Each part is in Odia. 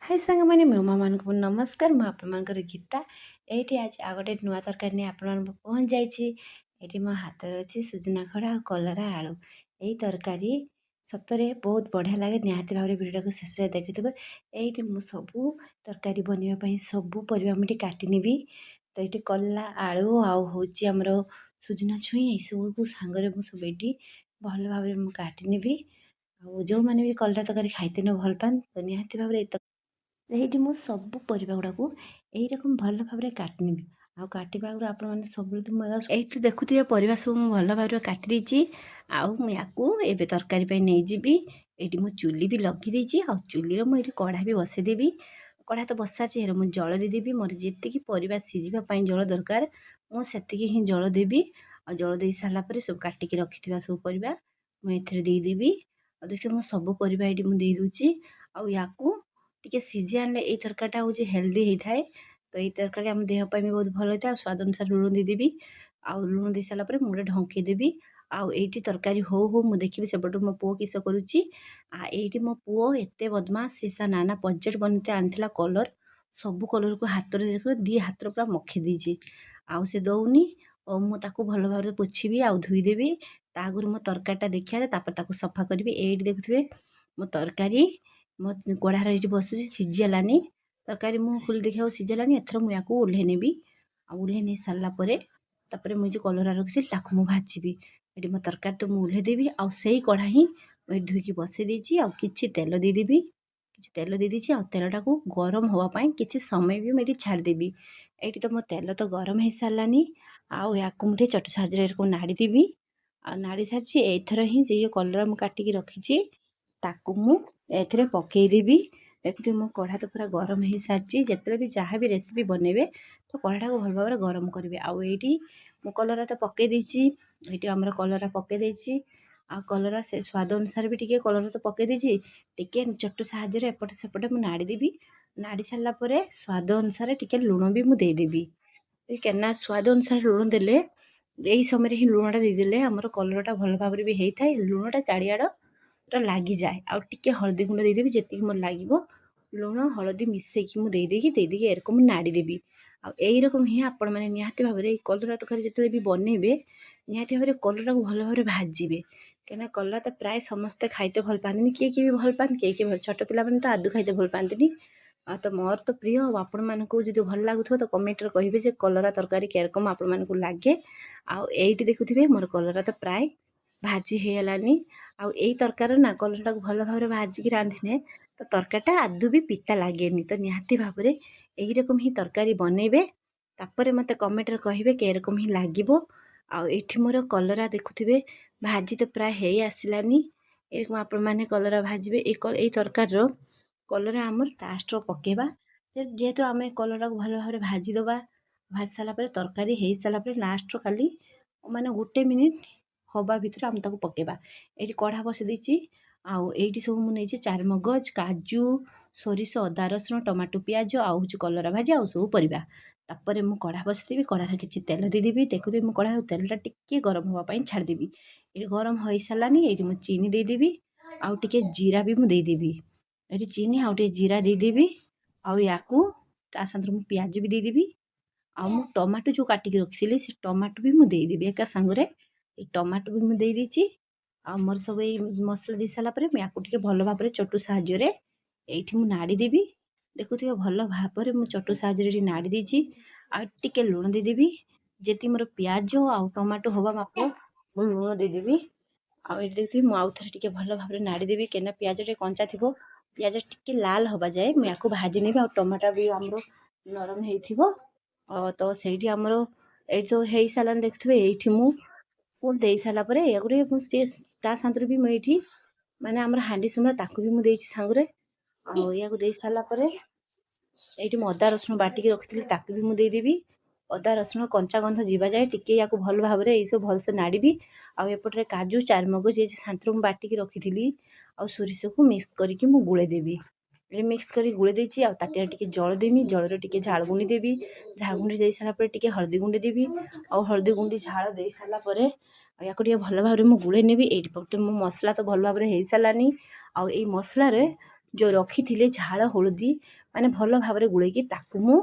ହାଇ ସାଙ୍ଗମାନେ, ମୋ ମାମାନଙ୍କୁ ନମସ୍କାର। ମୁଁ ଆପଣମାନଙ୍କର ଗୀତା। ଏଇଠି ଆଜି ଆଉ ଗୋଟେ ନୂଆ ତରକାରୀ ନେଇ ଆପଣମାନଙ୍କୁ ପହଞ୍ଚି ଯାଇଛି। ଏଇଠି ମୋ ହାତରେ ଅଛି ସୁଜୁନା ଖଡ଼ା ଆଉ କଲରା ଆଳୁ। ଏଇ ତରକାରୀ ସତରେ ବହୁତ ବଢ଼ିଆ ଲାଗେ। ନିହାତି ଭାବରେ ଭିଡ଼ିଓଟାକୁ ଶେଷ ଯାଏ ଦେଖିଥିବେ। ଏଇଠି ମୁଁ ସବୁ ତରକାରୀ ବନେଇବା ପାଇଁ ସବୁ ପରିବା ମୁଁ ଏଠି କାଟି ନେବି। ତ ଏଇଠି କଲରା, ଆଳୁ ଆଉ ହେଉଛି ଆମର ସୁଜୁନା ଛୁଇଁ, ଏସବୁକୁ ସାଙ୍ଗରେ ମୁଁ ସବୁ ଏଇଠି ଭଲ ଭାବରେ ମୁଁ କାଟି ନେବି। ଆଉ ଯେଉଁମାନେ ବି କଲରା ତରକାରୀ ଖାଇତେ ନ ଭଲ ପାଆନ୍ତି, ତ ନିହାତି ଭାବରେ ଏଇ ଏଇଠି ମୁଁ ସବୁ ପରିବା ଗୁଡ଼ାକୁ ଏଇରକମ ଭଲ ଭାବରେ କାଟି ନେବି। ଆଉ କାଟିବା ଆଗରୁ ଆପଣମାନେ ସବୁବେଳେ ତ ମୁଁ ଏଇଠି ଦେଖୁଥିବେ, ପରିବା ସବୁ ମୁଁ ଭଲ ଭାବରେ କାଟି ଦେଇଛି। ଆଉ ମୁଁ ୟାକୁ ଏବେ ତରକାରୀ ପାଇଁ ନେଇଯିବି। ଏଇଠି ମୁଁ ଚୁଲି ବି ଲଗେଇ ଦେଇଛି ଆଉ ଚୁଲିରେ ମୁଁ ଏଇଠି କଢ଼ା ବି ବସେଇଦେବି। କଢ଼ା ତ ବସାଛି, ହେଲେ ମୁଁ ଜଳ ଦେଇଦେବି। ମୋର ଯେତିକି ପରିବା ସିଝିବା ପାଇଁ ଜଳ ଦରକାର, ମୁଁ ସେତିକି ହିଁ ଜଳ ଦେବି। ଆଉ ଜଳ ଦେଇ ସାରିଲା ପରେ ସବୁ କାଟିକି ରଖିଥିବା ସବୁ ପରିବା ମୁଁ ଏଥିରେ ଦେଇଦେବି। ଆଉ ଦେଖିବେ, ମୁଁ ସବୁ ପରିବା ଏଇଠି ମୁଁ ଦେଇଦେଉଛି। ଆଉ ୟାକୁ ଟିକେ ସିଝି ଆଣିଲେ ଏଇ ତରକାରୀଟା ହେଉଛି ହେଲ୍ଦି ହେଇଥାଏ। ତ ଏଇ ତରକାରୀ ଆମ ଦେହ ପାଇଁ ବି ବହୁତ ଭଲ ହେଇଥାଏ। ଆଉ ସ୍ୱାଦ ଅନୁସାରେ ଲୁଣ ଦେଇଦେବି। ଆଉ ଲୁଣ ଦେଇ ସାରିଲା ପରେ ମୁଁ ଗୋଟେ ଢଙ୍କେଇ ଦେବି। ଆଉ ଏଇଠି ତରକାରୀ ହଉ ହଉ ମୁଁ ଦେଖିବି ସେପଟୁ ମୋ ପୁଅ କିସ କରୁଛି। ଆଉ ଏଇଠି ମୋ ପୁଅ ଏତେ ବଦମାସ, ସେ ତା ନାନା ପ୍ରୋଜେକ୍ଟ ବନେଇତେ ଆଣିଥିଲା କଲର୍, ସବୁ କଲର୍କୁ ହାତରେ ଦେଖିବ, ଦୁଇ ହାତରେ ପୁରା ମଖେଇ ଦେଇଛି ଆଉ ସେ ଦେଉନି। ଓ ମୁଁ ତାକୁ ଭଲ ଭାବରେ ପୋଛିବି ଆଉ ଧୋଇଦେବି। ତା ଆଗରୁ ମୋ ତରକାରୀଟା ଦେଖିବା, ତାପରେ ତାକୁ ସଫା କରିବି। ଏଇଠି ଦେଖୁଥିବେ, ମୋ ତରକାରୀ ମୋ କଢ଼ାରେ ଏଇଠି ବସୁଛି, ସିଝିଗଲାନି ତରକାରୀ। ମୁଁ ଖୋଲି ଦେଖିବାକୁ ସିଝିଗଲାନି। ଏଥର ମୁଁ ୟାକୁ ଓହ୍ଲେଇ ନେବି। ଆଉ ଓହ୍ଲେଇ ନେଇ ସାରିଲା ପରେ ତାପରେ ମୁଁ ଯେଉଁ କଲରା ରଖିଥିଲି, ତାକୁ ମୁଁ ଭାଜିବି। ଏଠି ମୋ ତରକାରୀ ତ ମୁଁ ଓହ୍ଲେଇ ଦେବି। ଆଉ ସେଇ କଢ଼ା ହିଁ ମୁଁ ଏଠି ଧୋଇକି ବସେଇ ଦେଇଛି। ଆଉ କିଛି ତେଲ ଦେଇଦେବି। କିଛି ତେଲ ଦେଇଦେଇଛି ଆଉ ତେଲଟାକୁ ଗରମ ହେବା ପାଇଁ କିଛି ସମୟ ବି ମୁଁ ଏଠି ଛାଡ଼ିଦେବି। ଏଇଠି ତ ମୋ ତେଲ ତ ଗରମ ହେଇସାରିଲାନି। ଆଉ ୟାକୁ ମୁଁ ଟିକେ ଚଟୁ ସାହାଯ୍ୟରେ ଏରକମ ନାଡ଼ିଦେବି। ଆଉ ନାଡ଼ି ସାରିଛି। ଏଇଥର ହିଁ ଯେ କଲରା ମୁଁ କାଟିକି ରଖିଛି, ତାକୁ ମୁଁ ଏଥିରେ ପକେଇଦେବି। ଦେଖୁଥିବେ, ମୋ କଢ଼ା ତ ପୁରା ଗରମ ହେଇସାରିଛି। ଯେତେବେଳେ ବି ଯାହା ବି ରେସିପି ବନେଇବେ, ତ କଢ଼ାଟାକୁ ଭଲ ଭାବରେ ଗରମ କରିବେ। ଆଉ ଏଇଠି ମୁଁ କଲରା ତ ପକେଇ ଦେଇଛି। ଏଇଠି ଆମର କଲରା ପକେଇ ଦେଇଛି। ଆଉ କଲରା ସେ ସ୍ୱାଦ ଅନୁସାରେ ବି ଟିକେ କଲରା ତ ପକେଇ ଦେଇଛି। ଟିକେ ଚଟୁ ସାହାଯ୍ୟରେ ଏପଟେ ସେପଟେ ମୁଁ ନାଡ଼ିଦେବି। ନାଡ଼ି ସାରିଲା ପରେ ସ୍ୱାଦ ଅନୁସାରେ ଟିକେ ଲୁଣ ବି ମୁଁ ଦେଇଦେବି। କାହିଁକିନା ସ୍ୱାଦ ଅନୁସାରେ ଲୁଣ ଦେଲେ, ଏଇ ସମୟରେ ହିଁ ଲୁଣଟା ଦେଇଦେଲେ ଆମର କଲରାଟା ଭଲ ଭାବରେ ବି ହେଇଥାଏ, ଲୁଣଟା ଚାରିଆଡ଼ ପୁରା ଲାଗିଯାଏ। ଆଉ ଟିକେ ହଳଦୀ ଗୁଣ୍ଡ ଦେଇଦେବି, ଯେତିକି ମୋର ଲାଗିବ। ଲୁଣ ହଳଦୀ ମିଶେଇକି ମୁଁ ଦେଇଦେଇକି ଏରକମ ନାଡ଼ିଦେବି। ଆଉ ଏଇରକମ ହିଁ ଆପଣମାନେ ନିହାତି ଭାବରେ ଏଇ କଲରା ତରକାରୀ ଯେତେବେଳେ ବି ବନେଇବେ, ନିହାତି ଭାବରେ କଲରାକୁ ଭଲ ଭାବରେ ଭାଜିବେ। କାହିଁକିନା କଲରା ତ ପ୍ରାୟ ସମସ୍ତେ ଖାଇତେ ଭଲ ପାଆନ୍ତିନି। କିଏ କିଏ ବି ଭଲ ପାଆନ୍ତି, କିଏ କିଏ ଭଲ, ଛୋଟ ପିଲାମାନେ ତ ଆଦୌ ଖାଇତେ ଭଲ ପାଆନ୍ତିନି। ଆଉ ତ ମୋର ତ ପ୍ରିୟ। ଆଉ ଆପଣମାନଙ୍କୁ ଯଦି ଭଲ ଲାଗୁଥିବ, ତ କମେଣ୍ଟରେ କହିବେ ଯେ କଲରା ତରକାରୀ କେରକମ ଆପଣମାନଙ୍କୁ ଲାଗେ। ଆଉ ଏଇଠି ଦେଖୁଥିବେ, ମୋର କଲରା ତ ପ୍ରାୟ ଭାଜି ହେଇଗଲାନି। ଆଉ ଏଇ ତରକାରୀରେ ନା କଲରାଟାକୁ ଭଲ ଭାବରେ ଭାଜିକି ରାନ୍ଧିନେ ତ ତରକାରୀଟା ଆଦୌ ବି ପିତା ଲାଗେନି। ତ ନିହାତି ଭାବରେ ଏଇରକମ ହିଁ ତରକାରୀ ବନେଇବେ, ତାପରେ ମୋତେ କମେଣ୍ଟରେ କହିବେ କେରକମ ହିଁ ଲାଗିବ। ଆଉ ଏଇଠି ମୋର କଲରା ଦେଖୁଥିବେ, ଭାଜି ତ ପ୍ରାୟ ହେଇ ଆସିଲାନି। ଏରକମ ଆପଣମାନେ କଲରା ଭାଜିବେ। ଏଇ ତରକାରୀର କଲରା ଆମର ଲାଷ୍ଟର ପକେଇବା। ଯେହେତୁ ଆମେ କଲରାକୁ ଭଲ ଭାବରେ ଭାଜିଦେବା, ଭାଜି ସାରିଲା ପରେ, ତରକାରୀ ହେଇସାରିଲା ପରେ, ଲାଷ୍ଟର ଖାଲି ମାନେ ଗୋଟେ ମିନିଟ୍ ହେବା ଭିତରେ ଆମେ ତାକୁ ପକେଇବା। ଏଇଠି କଢ଼ା ବସେଇ ଦେଇଛି। ଆଉ ଏଇଠି ସବୁ ମୁଁ ନେଇଛି ଚାରମଗଜ, କାଜୁ, ସୋରିଷ, ଅଦା, ରସୁଣ, ଟମାଟୋ, ପିଆଜ, ଆଉ ହେଉଛି କଲରା ଭାଜି ଆଉ ସବୁ ପରିବା। ତାପରେ ମୁଁ କଢ଼ା ବସେଇଦେବି। କଢ଼ାରେ କିଛି ତେଲ ଦେଇଦେବି। ଦେଖୁଥିବେ, ମୁଁ କଢ଼ା ତେଲଟା ଟିକେ ଗରମ ହେବା ପାଇଁ ଛାଡ଼ିଦେବି। ଏଇଠି ଗରମ ହୋଇସାରିଲାନି। ଏଇଠି ମୁଁ ଚିନି ଦେଇଦେବି ଆଉ ଟିକେ ଜିରା ବି ମୁଁ ଦେଇଦେବି। ଏଇଠି ଚିନି ଆଉ ଟିକେ ଜିରା ଦେଇଦେବି। ଆଉ ୟାକୁ ତା ସାଙ୍ଗରେ ମୁଁ ପିଆଜ ବି ଦେଇଦେବି। ଆଉ ମୁଁ ଟମାଟୋ ଯେଉଁ କାଟିକି ରଖିଥିଲି, ସେ ଟମାଟୋ ବି ମୁଁ ଦେଇଦେବି ଏକା ସାଙ୍ଗରେ। ଏଇ ଟମାଟୋ ବି ମୁଁ ଦେଇଦେଇଛି। ଆଉ ମୋର ସବୁ ଏଇ ମସଲା ଦେଇ ସାରିଲା ପରେ ମୁଁ ୟାକୁ ଟିକେ ଭଲ ଭାବରେ ଚଟୁ ସାହାଯ୍ୟରେ ଏଇଠି ମୁଁ ନାଡ଼ି ଦେବି। ଦେଖୁଥିବେ, ଭଲ ଭାବରେ ମୁଁ ଚଟୁ ସାହାଯ୍ୟରେ ଏଠି ନାଡ଼ି ଦେଇଛି। ଆଉ ଟିକେ ଲୁଣ ଦେଇଦେବି। ଯେତିକି ମୋର ପିଆଜ ଆଉ ଟମାଟୋ ହେବା ମାପ, ମୁଁ ଲୁଣ ଦେଇଦେବି। ଆଉ ଏଠି ଦେଖୁଥିବି, ମୁଁ ଆଉ ଥରେ ଟିକେ ଭଲ ଭାବରେ ନାଡ଼ି ଦେବି, କାହିଁକିନା ପିଆଜ ଟିକେ କଞ୍ଚା ଥିବ। ପିଆଜ ଟିକେ ଲାଲ ହେବା ଯାଏ ମୁଁ ୟାକୁ ଭାଜି ନେବି। ଆଉ ଟମାଟୋ ବି ଆମର ନରମ ହେଇଥିବ। ତ ସେଇଠି ଆମର ଏଇଠି ତ ହେଇସାରିଲାଣି। ଦେଖୁଥିବେ, ଏଇଠି ମୁଁ ପୁଣି ଦେଇ ସାରିଲା ପରେ ଏହାକୁ ଟିକେ ମୁଁ ଟିକେ ତା ସାଙ୍ଗରେ ବି ମୁଁ ଏଇଠି ମାନେ ଆମର ହାଣ୍ଡି ସୁମରା, ତାକୁ ବି ମୁଁ ଦେଇଛି ସାଙ୍ଗରେ। ଆଉ ଏହାକୁ ଦେଇ ସାରିଲା ପରେ ଏଇଠି ମୁଁ ଅଦା ରସୁଣ ବାଟିକି ରଖିଥିଲି, ତାକୁ ବି ମୁଁ ଦେଇଦେବି। ଅଦା ରସୁଣ କଞ୍ଚା ଗନ୍ଧ ଯିବା ଯାଏ ଟିକେ ୟାକୁ ଭଲ ଭାବରେ ଏଇସବୁ ଭଲସେ ନାଡ଼ିବି। ଆଉ ଏପଟରେ କାଜୁ, ଚାରମଗଜ ଏ ସାନ୍ତରୁ ମୁଁ ବାଟିକି ରଖିଥିଲି ଆଉ ସୋରିଷକୁ ମିକ୍ସ କରିକି ମୁଁ ଗୋଳେଇ ଦେବି। ଏଠି ମିକ୍ସ କରିକି ଗୋଳେଇ ଦେଇଛି। ଆଉ ତାଟିଆରେ ଟିକେ ଜଳ ଦେମି। ଜଳରେ ଟିକେ ଝାଳ ଗୁଣ୍ଡି ଦେବି। ଝାଳ ଗୁଣ୍ଡି ଦେଇ ସାରିଲା ପରେ ଟିକେ ହଳଦୀ ଗୁଣ୍ଡ ଦେବି। ଆଉ ହଳଦୀ ଗୁଣ୍ଡି ଝାଳ ଦେଇ ସାରିଲା ପରେ ଆଉ ୟାକୁ ଟିକେ ଭଲ ଭାବରେ ମୁଁ ଗୋଳେଇ ନେବି। ଏଇଠି ପଟେ ମୋ ମସଲା ତ ଭଲ ଭାବରେ ହେଇସାରିଲାନି। ଆଉ ଏଇ ମସଲାରେ ଯେଉଁ ରଖିଥିଲି ଝାଳ ହଳଦୀ ମାନେ ଭଲ ଭାବରେ ଗୋଳେଇକି ତାକୁ ମୁଁ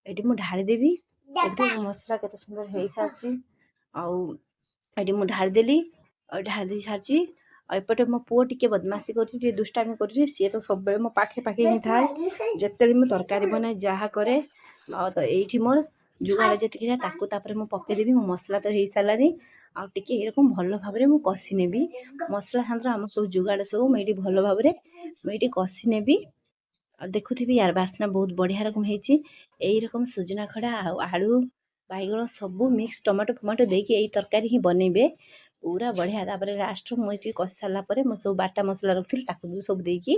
ଏଠି ମୁଁ ଢାଳିଦେବି। ଏଠି ମସଲା କେତେ ସୁନ୍ଦର ହେଇସାରିଛି। ଆଉ ଏଠି ମୁଁ ଢାଳିଦେଲି, ଆଉ ଢାଳି ଦେଇ ସାରିଛି। ଆଉ ଏପଟେ ମୋ ପୁଅ ଟିକେ ବଦମାସି କରୁଛି, ଟିକେ ଦୁଷ୍ଟାମି କରୁଛି। ସିଏ ତ ସବୁବେଳେ ମୋ ପାଖେ ପାଖେ ହିଁ ଥାଏ ଯେତେବେଳେ ମୁଁ ତରକାରୀ ବନାଏ, ଯାହା କରେ। ଆଉ ତ ଏଇଠି ମୋର ଯୁଗାଡ଼ ଯେତିକି ଥାଏ ତାକୁ ତାପରେ ମୁଁ ପକେଇଦେବି। ମୋ ମସଲା ତ ହେଇସାରିଲାନି, ଆଉ ଟିକେ ଏରକମ ଭଲ ଭାବରେ ମୁଁ କଷି ନେବି। ମସଲା ସାଙ୍ଗରେ ଆମ ସବୁ ଯୁଗାଡ଼ ସବୁ ମୁଁ ଏଇଠି ଭଲ ଭାବରେ ମୁଁ ଏଇଠି କଷି ନେବି। ଆଉ ଦେଖୁଥିବି ୟାର ବାସ୍ନା ବହୁତ ବଢ଼ିଆ ରକମ ହେଇଛି। ଏଇରକମ ସୁଜୁନା ଖଡ଼ା ଆଉ ଆଳୁ ବାଇଗଣ ସବୁ ମିକ୍ସ ଟମାଟୋ ଫମାଟୋ ଦେଇକି ଏଇ ତରକାରୀ ହିଁ ବନେଇବେ, ପୁରା ବଢ଼ିଆ। ତାପରେ ଲାଷ୍ଟରୁ ମୁଁ ଏଇଠି କଷି ସାରିଲା ପରେ ମୁଁ ସବୁ ବାଟା ମସଲା ରଖିଥିଲି, ତାକୁ ବି ସବୁ ଦେଇକି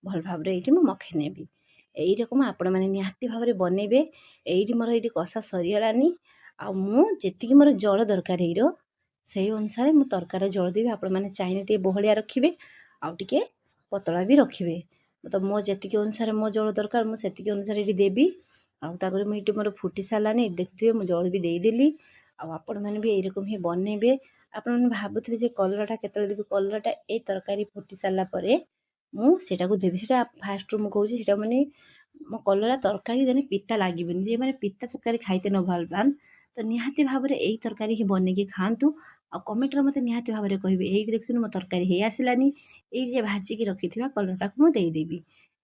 ଭଲ ଭାବରେ ଏଇଠି ମୁଁ ମଖେଇ ନେବି। ଏଇରକମ ଆପଣମାନେ ନିହାତି ଭାବରେ ବନେଇବେ। ଏଇଠି ମୋର ଏଇଠି କଷା ସରିଗଲାନି। ଆଉ ମୁଁ ଯେତିକି ମୋର ଜଳ ଦରକାର ଏଇର, ସେଇ ଅନୁସାରେ ମୁଁ ତରକାରୀରେ ଜଳ ଦେବି। ଆପଣମାନେ ଚାହିଁଲେ ଟିକେ ବହଳିଆ ରଖିବେ ଆଉ ଟିକେ ପତଳା ବି ରଖିବେ। ତ ମୋ ଯେତିକି ଅନୁସାରେ ମୋ ଜଳ ଦରକାର, ମୁଁ ସେତିକି ଅନୁସାରେ ଏଇଠି ଦେବି। ଆଉ ତାପରେ ମୁଁ ଏଇଠି ମୋର ଫୁଟି ସାରିଲାନି, ଏଇଠି ଦେଖୁଥିବେ ମୁଁ ଜଳ ବି ଦେଇଦେଲି। ଆଉ ଆପଣମାନେ ବି ଏଇରକମ ହିଁ ବନେଇବେ। ଆପଣମାନେ ଭାବୁଥିବେ ଯେ କଲରାଟା କେତେବେଳେ ଦେବି? କଲରାଟା ଏଇ ତରକାରୀ ଫୁଟି ସାରିଲା ପରେ ମୁଁ ସେଇଟାକୁ ଦେବି। ସେଇଟା ଫାଷ୍ଟରୁ ମୁଁ କହୁଛି, ସେଇଟା ମାନେ ମୋ କଲରା ତରକାରୀ ଦେଲେ ପିତା ଲାଗିବନି। ଯେଉଁମାନେ ପିତା ତରକାରୀ ଖାଇତେ ନ ଭଲ ପାଆନ୍ତି, ତ ନିହାତି ଭାବରେ ଏଇ ତରକାରୀ ହିଁ ବନେଇକି ଖାଆନ୍ତୁ ଆଉ କମେଣ୍ଟରେ ମୋତେ ନିହାତି ଭାବରେ କହିବେ। ଏଇଠି ଦେଖୁଛନ୍ତି ମୋ ତରକାରୀ ହେଇ ଆସିଲାନି। ଏଇ ଯେ ଭାଜିକି ରଖିଥିବା କଲରାଟାକୁ ମୁଁ ଦେଇଦେବି।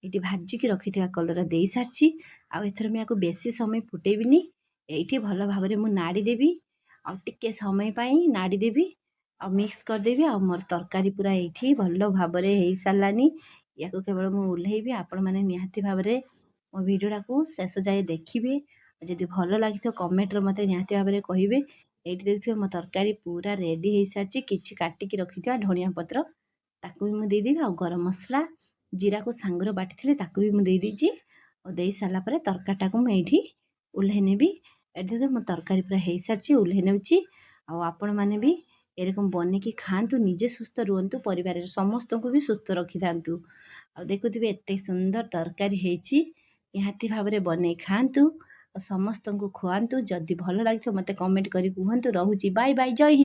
ଏଇଠି ଭାଜିକି ରଖିଥିବା କଲରା ଦେଇସାରିଛି। ଆଉ ଏଥର ମୁଁ ୟାକୁ ବେଶୀ ସମୟ ଫୁଟେଇବିନି। ଏଇଠି ଭଲ ଭାବରେ ମୁଁ ନାଡ଼ି ଦେବି, ଆଉ ଟିକେ ସମୟ ପାଇଁ ନାଡ଼ି ଦେବି ଆଉ ମିକ୍ସ କରିଦେବି। ଆଉ ମୋର ତରକାରୀ ପୁରା ଏଇଠି ଭଲ ଭାବରେ ହେଇସାରିଲାନି। ୟାକୁ କେବଳ ମୁଁ ଓହ୍ଲେଇବି। ଆପଣମାନେ ନିହାତି ଭାବରେ ମୋ ଭିଡ଼ିଓଟାକୁ ଶେଷ ଯାଏ ଦେଖିବେ। ଯଦି ଭଲ ଲାଗିଥିବ କମେଣ୍ଟରେ ମୋତେ ନିହାତି ଭାବରେ କହିବେ। ଏଇଠି ଦେଖିଥିବେ ମୋ ତରକାରୀ ପୁରା ରେଡ଼ି ହେଇସାରିଛି। କିଛି କାଟିକି ରଖିଥିବା ଧଣିଆ ପତ୍ର ତାକୁ ବି ମୁଁ ଦେଇଦେବି, ଆଉ ଗରମ ମସଲା ଜିରାକୁ ସାଙ୍ଗରେ ବାଟିଥିଲି ତାକୁ ବି ମୁଁ ଦେଇଦେଇଛି। ଆଉ ଦେଇ ସାରିଲା ପରେ ତରକାରୀଟାକୁ ମୁଁ ଏଇଠି ଓହ୍ଲେଇ ନେବି। ଏଠି ତ ମୋ ତରକାରୀ ପୁରା ହେଇସାରିଛି, ଓହ୍ଲେଇ ନେଉଛି। ଆଉ ଆପଣମାନେ ବି ଏରକମ ବନେଇକି ଖାଆନ୍ତୁ, ନିଜେ ସୁସ୍ଥ ରୁହନ୍ତୁ, ପରିବାରରେ ସମସ୍ତଙ୍କୁ ବି ସୁସ୍ଥ ରଖିଥାନ୍ତୁ। ଆଉ ଦେଖୁଥିବେ ଏତେ ସୁନ୍ଦର ତରକାରୀ ହେଇଛି। ନିହାତି ଭାବରେ ବନେଇ ଖାଆନ୍ତୁ ଆଉ ସମସ୍ତଙ୍କୁ ଖୁଆନ୍ତୁ। ଯଦି ଭଲ ଲାଗିଥିବ ମୋତେ କମେଣ୍ଟ କରି କୁହନ୍ତୁ। ରହୁଛି, ବାଏ ବାଏ, ଜୟ ହିନ୍ଦ।